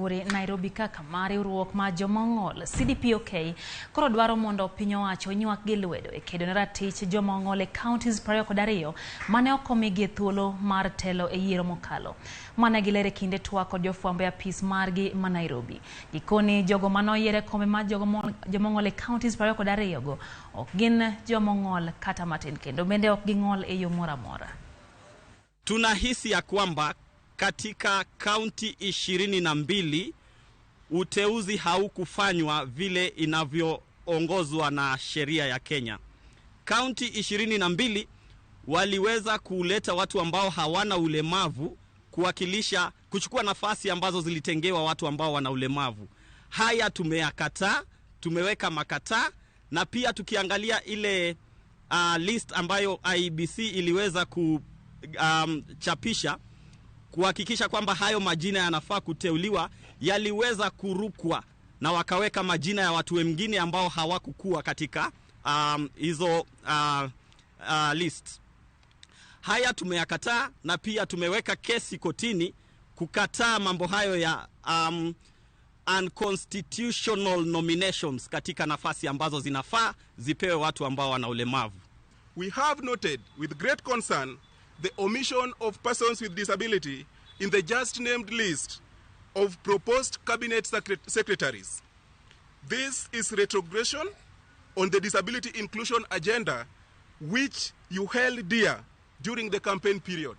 buore Nairobi kaka ma riwruok ma joma ong'ol CDPOK koro dwaro mondo piny owacho onywak gi lwedo e kedo ne ratich joma ong'ol e counties 22 mane ok omigi thuolo mar telo e yiero mokalo. Mane giler e kinde twak kod jofwambo e apis margi ma Nairobi. Gikoni jogo mane oyier e kombe mar joma ong'ol e counties 22 go ok gin joma ong'ol kata matin kendo bende ok ging'ol e yo moro amora. Tunahisi ya kwamba katika kaunti 22 uteuzi haukufanywa vile inavyoongozwa na sheria ya Kenya. Kaunti 22 waliweza kuleta watu ambao hawana ulemavu kuwakilisha, kuchukua nafasi ambazo zilitengewa watu ambao wana ulemavu. Haya tumeyakataa, tumeweka makataa, na pia tukiangalia ile list ambayo IEBC iliweza kuchapisha kuhakikisha kwamba hayo majina yanafaa kuteuliwa, yaliweza kurukwa na wakaweka majina ya watu wengine ambao hawakukuwa katika hizo list. Haya tumeyakataa na pia tumeweka kesi kotini kukataa mambo hayo ya unconstitutional nominations katika nafasi ambazo zinafaa zipewe watu ambao wana ulemavu. We have noted with great concern the omission of persons with disability in the just named list of proposed cabinet secretaries. This is retrogression on the disability inclusion agenda, which you held dear during the campaign period.